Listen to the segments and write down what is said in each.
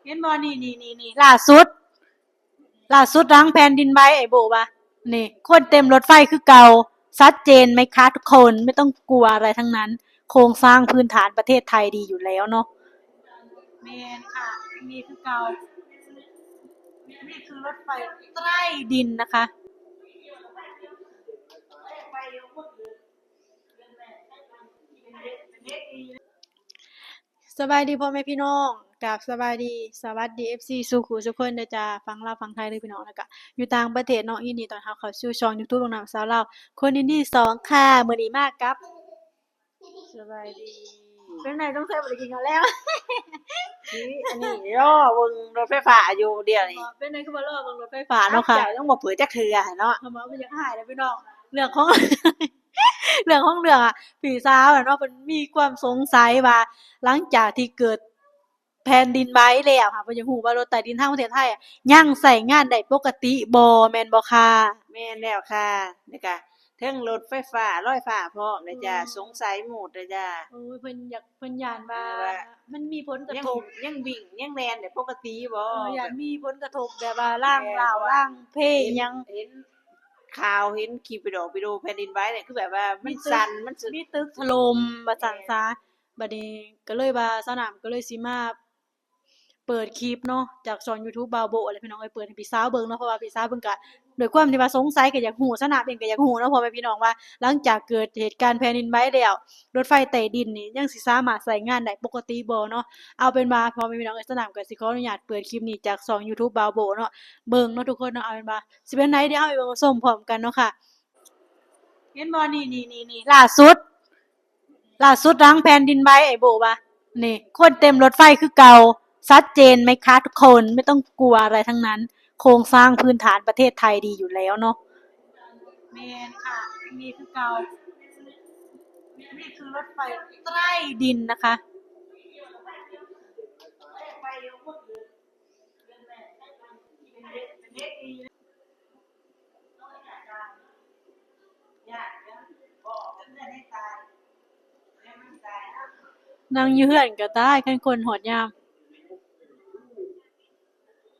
ເຫັນບໍ່ ນີ້ໆໆໆ ລ່າສຸດ ລ່າສຸດຫຼັງແຜ່ນດິນໄຫວ ໄອ້ໂບວ່າ ນີ້ ຄົນເຕັມລົດໄຟຄືເກົ່າ ຊັດເຈນໄໝຄະທຸກຄົນ ໄມ່ຕ້ອງກົວອະໄລທັງນັ້ນ ໂຄງສ້າງພື້ນຖານປະເທດໄທດີຢູ່ແລ້ວເນາະ. ແມ່ນຄ່ະ ມີຄືເກົ່າ ນີ້ຄືລົດໄຟໃຕ້ດິນນະຄະ. ສະບາຍດີພໍ່ແມ່ພີ່ນ້ອງ ກາບສະບາຍດີ ສະຫວັດດີ ເອັຟຊີ ສູ່ຄູ່ສູ່ຄົນເດີຈ້າ ຝັ່ງລາວຝັ່ງໄທເດີພີ່ນ້ອງ ແລ້ວກະຢູ່ຕ່າງປະເທດເນາະ. ຍິນດີຕ້ອນຮັບເຂົ້າສູ່ຊ່ອງຢູທູບ ໂຮງໜັງສາວລາວ ຄົນອິນດີສອງຄ່ະ. ມື້ນີ້ມາກັບ ສະບາຍດີ ເປັນໃດ ສົງໄສບໍ່ໄດ້ກິນເຂົ້າແລງ ນີ້ ອັນນີ້ລໍເບິ່ງລົດໄຟຟ້າຢູ່ດຽວນີ້. ເປັນໃດຄືວ່າລໍເບິ່ງລົດໄຟຟ້າເນາະຄ່ະ ເຈົ້າຍັງບໍ່ເປີດຈັກເທື່ອເນາະ. ເຮົາວ່າມັນຢາກຫາຍແລ້ວພີ່ນ້ອງ ເລື່ອງຂອງ ເລື່ອງຂອງເລື່ອງອະ ພີ່ສາວນະເນາະ ເພິ່ນມີຄວາມສົງໄສວ່າ ຫຼັງຈາກທີ່ເກີດແຜ່ນດິນໄຫວແລ້ວຫາ ເພິ່ນຢາກຮູ້ວ່າລົດໃຕ້ດິນທາງປະເທດໄທອະ ຍັງໃຊ້ງານໄດ້ປົກກະຕິບໍ່ ແມ່ນບໍ່ຄ່ະ? ແມ່ນແລ້ວຄ່ະ ແລ້ວກະເທິງລົດໄຟຟ້າລອຍຟ້າພ້ອມນະຈ້າ. ອືມ ສົງໄສໝົດນະຈ້າ. ໂອ້ຍ ເພິ່ນຢາກ ເພິ່ນຢ້ານວ່າ ວ່າ ມັນມີຜົນກະທົບ ຍັງ ຍັງວິ່ງຍັງແລ່ນໄດ້ປົກກະຕິບໍ່? ເອີ ຢ້ານມີຜົນກະທົບແບບວ່າລ້າງ ແມ່ນ ລ້າງ ລ້າງເພ ເຫັນ ຫຍັງ ເຫັນຂ່າວ ເຫັນຄລິບວິດີໂອ ວິດີໂອແຜ່ນດິນໄຫວນີ້ ຄືແບບວ່າມັນສັ່ນ ມີຕຶກ ມັນ ມີຕຶກຖະຫຼົ່ມວ່າຊັ້ນຊະ. ແມ່ນ ບັດນີ້ກໍເລີຍວ່າ ສາວນ້ຳກໍເລີຍຊິມາເປີດຄລິບເນາະ ຈາກຊ່ອງຢູທູບບ່າວໂບແຫຼະພີ່ນ້ອງເອີຍ ເປີດໃຫ້ພີ່ສາວເບິ່ງເນາະ ເພາະວ່າພີ່ສາວເພິ່ນກະ ດ້ວຍຄວາມທີ່ວ່າສົງໄສກໍຢາກຮູ້ ສາວນ້ຳເອງກໍຢາກຮູ້ເນາະ ພໍ່ແມ່ພີ່ນ້ອງ ວ່າຫຼັງຈາກເກີດເຫດການແຜ່ນດິນໄຫວແລ້ວ ລົດໄຟໃຕ້ດິນນີ້ຍັງຊິສາມາດໃຊ້ງານໄດ້ປົກກະຕິບໍ່ເນາະ. ເອົາເປັນວ່າ ພໍ່ແມ່ພີ່ນ້ອງເອີຍ ສາວນ້ຳກໍຊິຂໍອະນຸຍາດເປີດຄລິບນີ້ຈາກຊ່ອງຢູທູບບ່າວໂບເນາະ ເບິ່ງເນາະທຸກຄົນເນາະ. ເອົາເປັນວ່າຊິເປັນໃດ ດຽວເຮົາໄປເບິ່ງຊົມພ້ອມກັນເນາະຄ່ະ. ເຫັນບໍ່ ນີ້ໆໆໆ ລ່າສຸດ ລ່າສຸດຫຼັງແຜ່ນດິນໄຫວ ໄອ້ໂບວ່າ ນີ້ ຄົນເຕັມລົດໄຟຄືເກົ່າ ຊັດເຈນໄໝຄະທຸກຄົນ ໄມ່ຕ້ອງກົວອະໄລທັງນັ້ນ ໂຄງສ້າງພື້ນຖານປະເທດໄທດີຢູ່ແລ້ວເນາະ. ແມ່ນຄ່ະ ມີຄືເກົ່າ ນີ້ຄືລົດໄຟໃຕ້ດິນນະຄະ. ນັ່ງຢູ່ເຮືອນກໍຕາຍ ຄັນຄົນຮອດຍາມ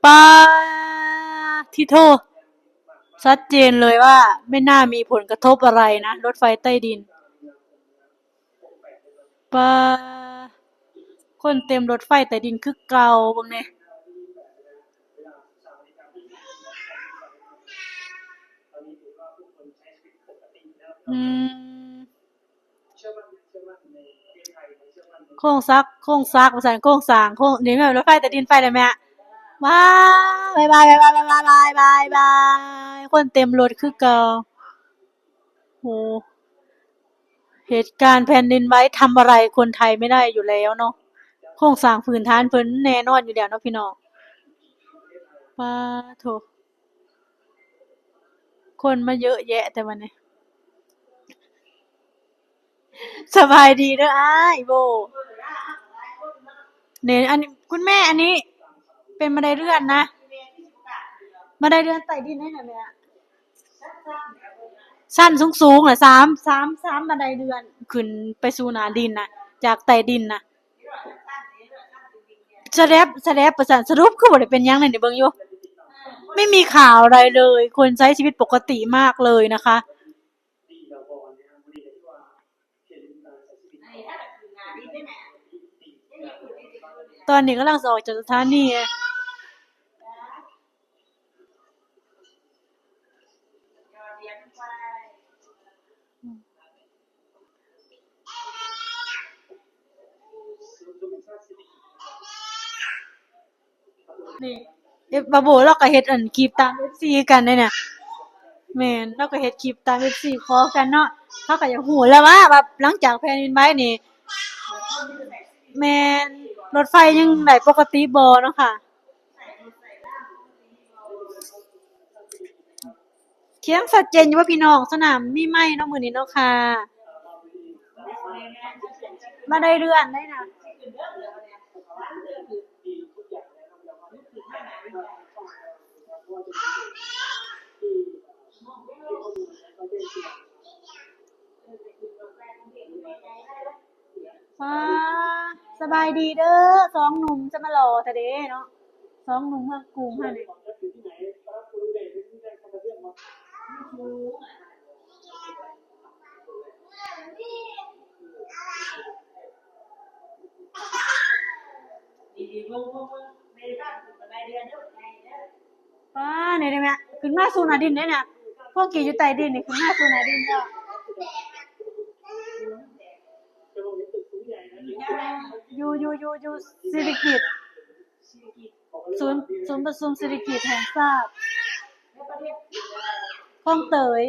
ປາດທິໂທ ຊັດເຈນເລີຍວ່າ ໄມ່ໜ້າມີຜົນກະທົບອະໄລນະ ລົດໄຟໃຕ້ດິນ. ປາ ຄົນເຕັມລົດໄຟໃຕ້ດິນຄືເກົ່າ ເບິ່ງແດ່. ອືມ ໂຄງສັກ ໂຄງສັກວ່າຊັ້ນ ໂຄງສ້າງ ໂຄງ ນີ້ແມ່ນລົດໄຟໃຕ້ດິນໄປແລ້ວແມ່. ວ້າ ບາຍບາຍ ບາຍບາຍ ຄົນເຕັມລົດຄືເກົ່າ. ໂອ້ ເຫດການແຜ່ນດິນໄຫວທຳອະໄລຄົນໄທໄມ່ໄດ້ຢູ່ແລ້ວເນາະ ໂຄງສ້າງພື້ນຖານເພິ່ນແນ່ນອນຢູ່ແລ້ວເນາະພີ່ນ້ອງ. ປາໂທ້ ຄົນມາເຍອະແຍະແຕ່ບັດນີ້. ສະບາຍດີເດີອ້າຍໂບ. ນີ້ ອັນ ຄຸນແມ່ ອັນນີ້ເປັນບັນໄດເລື່ອນນະ ບັນໄດເລື່ອນໃຕ້ດິນໃດນະແມ່. ຊັ້ນສູງໆ ນະ ສາມ ສາມ ສາມບັນໄດເລື່ອນຂຶ້ນໄປສູ່ໜ້າດິນນະ ຈາກໃຕ້ດິນນະ. ສະແລັບ ສະແລັບ ປະສານ ສະຫຼຸບຄືບໍ່ໄດ້ເປັນຫຍັງເລີຍ ນີ້ເບິ່ງຢູ່ ໄມ່ມີຂ່າວອະໄລເລີຍ ຄົນໃຊ້ຊີວິດປົກກະຕິມາກເລີຍນະຄະ. ຕອນນີ້ກຳລັງຊິອອກຈາກສະຖານີ. ນີ້ ເອັຟ ບາໂບລາວກໍເຮັດອັນຄລິບຕາມເອັຟຊີຄືກັນເດ້ນະ. ແມ່ນ ລາວກໍເຮັດຄລິບຕາມເອັຟຊີຂໍກັນເນາະ. ເຮົາກໍຢາກຮູ້ແລ້ວວ່າ ວ່າຫຼັງຈາກແຜ່ນດິນໄຫວນີ້ ແມ່ນ ລົດໄຟຍັງໄດ້ປົກກະຕິບໍ່ເນາະຄ່ະ. ຄຽງຊັດເຈນຢູ່ບໍ່ພີ່ນ້ອງ? ສະໜາມມີໄມເນາະມື້ນີ້ເນາະຄ່ະ ມາໄດ້ເລື່ອນໄດ້ນະ. ວ້າ ສະບ ສະບາຍດີເດີ ສອງໜຸ່ມ ຈະມາຫຼໍ່ແທ້ເດເນາະ ສອງໜຸ່ມເມືອງກຸງຫັ້ນ. ປ້າ ນີ້ໄດ້ແມ່ ຂຶ້ນມາສູ່ໜ້າດິນເດ້ນະ ພວກກີຢູ່ໃຕ້ດິນນີ້ ຂຶ້ນມາສູ່ໜ້າດິນແລ້ວ ຢູ່ ຢູ່ ຢູ່ ຢູ່ສິລິກິດ ສູນ ສູນປະຊຸມສິລິກິດແຫ່ງຊາດ ຄອງເຕີຍ.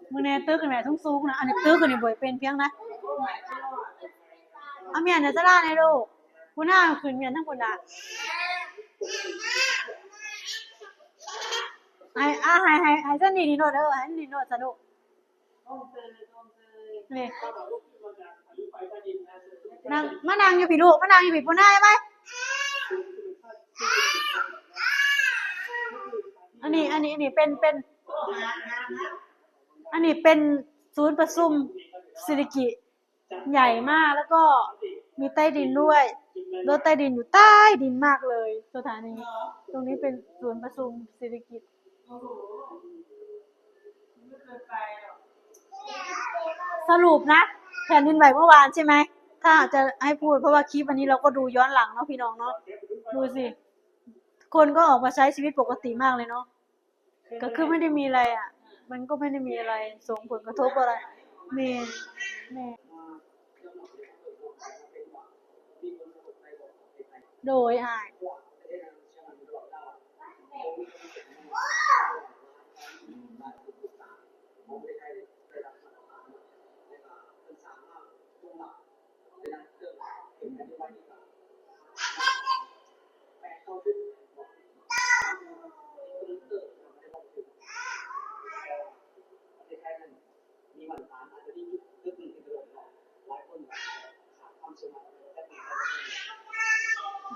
ເບິ່ງແດ່ ຕຶກຫັ້ນແໝ່ ສູງໆນະ ອັນນີ້ຕຶກອັນນີ້ບໍ່ໄດ້ເປັນພຽງນະ ເອົາມ້ຽນໃຫ້ສາລາແດ່ລູກ ພຸ້ນນະ ຂຶ້ນມ້ຽນທາງພຸ້ນນະ ໃຫ້ ອ່າ ໃຫ້ ໃຫ້ ໃຫ້ຊັນນີ້ນີ້ໂລດ ເອີ ໃຫ້ນີ້ໂລດຊະລູກ. ນີ້ ນັ່ງ ມານັ່ງຢູ່ພີ້ລູກ ມານັ່ງຢູ່ພີ້ ປູນາຍໄປ ອັນນີ້ ອັນນີ້ ອັນນີ້ເປັນ ເປັນ ອັນນີ້ເປັນສູນປະຊຸມສິລິກິ ໃຫຍ່ມາກ ແລ້ວກໍມີໃຕ້ດິນດ້ວຍ ລົດໃຕ້ດິນຢູ່ໃຕ້ດິນມາກເລີຍ ສະຖານີ ຕົງນີ້ເປັນສູນປະຊຸມສິລິກິດ. ສະຫຼຸບນະ ແຜ່ນດິນໄຫວເມື່ອວານໃຊ່ໄໝ? ຖ້າຈະໃຫ້ພູດ ເພາະວ່າຄລິບອັນນີ້ເຮົາກໍດູຍ້ອນຫຼັງເນາະ ພີ່ນ້ອງເນາະ ດູຊິ ຄົນກໍອອກມາໃຊ້ຊີວິດປົກກະຕິມາກເລີຍເນາະ. ກໍຄືໄມ່ໄດ້ມີອະໄລອະ ມັນກໍໄມ່ໄດ້ມີອະໄລ ສົ່ງຜົນກະທົບອະໄລ ແມ່ນ ແມ່ນ ໂດຍອ້າຍ.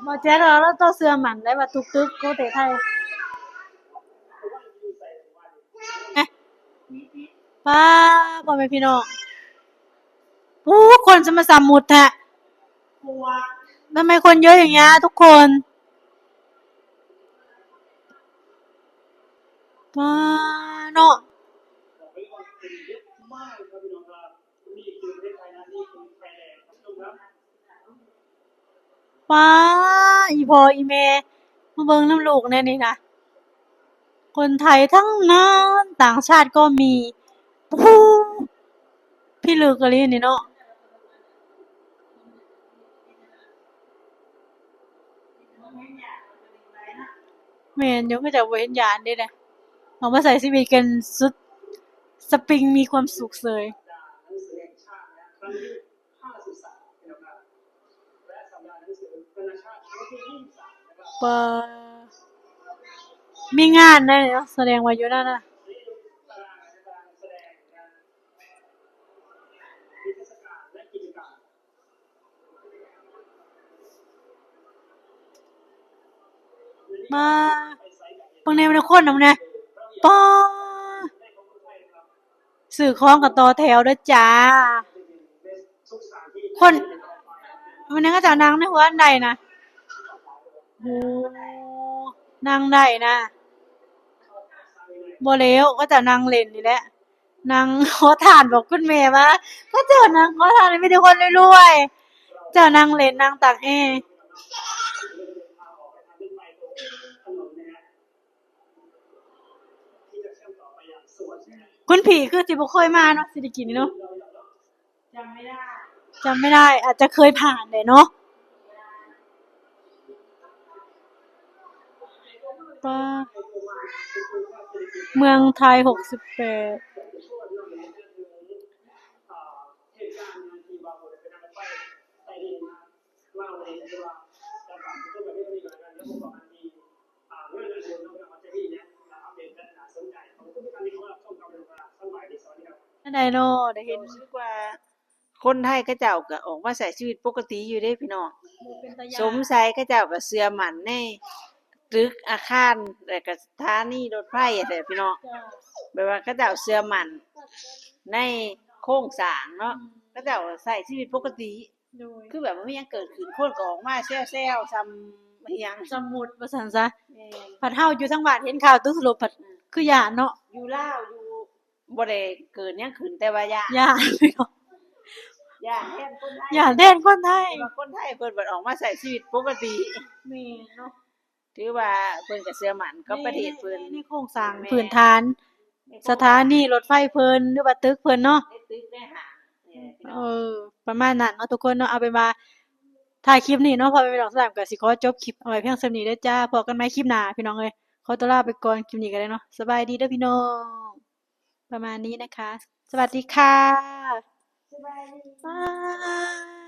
ບໍ່ແຈກແລ້ວ ລາວຕ້ອງເຊື່ອໝັ້ນໄດ້ວ່າທຸກຕຶກຂອງປະເທດໄທ. ປ້າ ພໍ່ແມ່ພີ່ນ້ອງ ໂອ້ ຄົນຈະມາສຳມຸດແທ້ ທຳໄມຄົນເຍີະຢ່າງເງຍທຸກຄົນ ປ້າເນາະ. ປ້າ ອີ່ພໍ່ອີ່ແມ່ ມາເບິ່ງນຳລູກແດ່ນີ້ນະ ຄົນໄທທັງນັ້ນ ຕ່າງຊາດກໍມີ ໂອ້ໂຫ ພິລຶກອີ່ຫຼີນີ້ເນາະ. ແມ່ນຢູ່ ເຂົາເຈົ້າບໍ່ເຮັດຢານເດ້ນະ ອອກມາໃຊ້ຊີວິດກັນສຸດສະປິງ ມີຄວາມສຸກເສີຍ. ປາ ມີງານໄດ້ເນາະ ສະແດງວ່າຢູ່ນັ້ນນະ ມາ ເບິ່ງແດ່ ເບິ່ງແດ່ ຄົນນຳແດ່ ປາ ຊື້ຂອງກໍຕໍ່ແຖວເດີຈ້າ ຄົນ ມື້ນີ້ເຂົາເຈົ້ານັ່ງໃນຫົວອັນໃດນະ ໂອ້ ນັ່ງໄດ້ນະ ບໍ່ແລ້ວ ເຂົາເຈົ້ານັ່ງຫຼິ້ນນີ້ແຫຼະ ນັ່ງຂໍທານ ບອກຄຸນແມ່ວ່າ ເຂົາເຈົ້ານັ່ງຂໍທານ ມີແຕ່ຄົນລວຍໆ ເຈົ້ານັ່ງຫຼິ້ນ ນັ່ງຕາກແອ. ຄຸນພີ່ຄືຊິບໍ່ເຄີຍມາເນາະ ສິລິກິດນີ້ເນາະ ຈຳໄມ່ໄດ້ ອາດຈະເຄີຍຜ່ານແຫຼະເນາະ ປາ ເມືອງໄທຫົກສິບແປດ. ຈັ່ງໃດເນາະ ໄດ້ເຫັນ ຮູ້ສຶກວ່າຄົນໄທເຂົາເຈົ້າກໍອອກມາໃຊ້ຊີວິດປົກກະຕິຢູ່ເດ້ພີ່ນ້ອງ ບໍ່ເປັນຕາຢ້ານ ສົງໄສເຂົາເຈົ້າກໍເຊື່ອໝັ້ນໃນຕຶກອາຄານ ແລ້ວກໍສະຖານີລົດໄຟຫັ້ນແຫຼະພີ່ນ້ອງ ເຈົ້າ ແບບວ່າເຂົາເຈົ້າເຊື່ອໝັ້ນໃນໂຄງສ້າງເນາະ ອືມ. ເຂົາເຈົ້າໃຊ້ຊີວິດປົກກະຕິ ໂດຍ ຄືແບບບໍ່ມີຫຍັງເກີດຂຶ້ນ ຄົນກໍອອກມາແຊວໆ ສ່ຳອີ່ຫຍັງ ສ່ຳມຸດວ່າຊັ້ນຊະ ແມ່ນ ພັດເຮົາຢູ່ທາງບ້ານເຫັນຂ່າວຕຶກຖະຫຼົ່ມ ພັດ ອືມ ຄືຢ້ານເນາະ ຢູ່ລາວຢູ່ ບໍ່ໄດ້ເກີດຫຍັງຂຶ້ນ ແຕ່ວ່າຢ້ານ ຢ້ານ ຢ້ານແທນຄົນໄທ ຢ້ານແທນຄົນໄທ ແຕ່ວ່າຄົນໄທເພິ່ນບັດອອກມາໃຊ້ຊີວິດປົກກະຕິ ແມ່ນເນາະ ຖືວ່າເພິ່ນກໍເຊື່ອໝັ້ນກັບປະເທດເພິ່ນ ໃນ ໃນໂຄງສ້າງ ແມ່ນ ພື້ນຖານ ໃນໂຄງ ສະຖານີລົດໄຟເພິ່ນ ຫຼືວ່າຕຶກເພິ່ນເນາະ ໃນຕຶກໃນຫ້າງ ເອີ ປະມານນັ້ນເນາະທຸກຄົນເນາະ ເອົາເປັນວ່າ ທ້າຍຄລິບນີ້ເນາະ ພໍ່ແມ່ພີ່ນ້ອງ ສະຫຼາມກໍຊິຂໍຈົບຄລິບເອົາໄວ້ພຽງສ່ຳນີ້ເດີຈ້າ ພົບກັນໃໝ່ຄລິບໜ້າ ພີ່ນ້ອງເອີຍ ຂໍຕົວລາໄປກ່ອນ ຄລິບນີ້ກໍໄດ້ເນາະ ສະບາຍດີເດີພີ່ນ້ອງ ປະມານນີ້ນະຄະ ສະຫວັດດີຄ່ະ ສະບາຍດີ ບາຍ.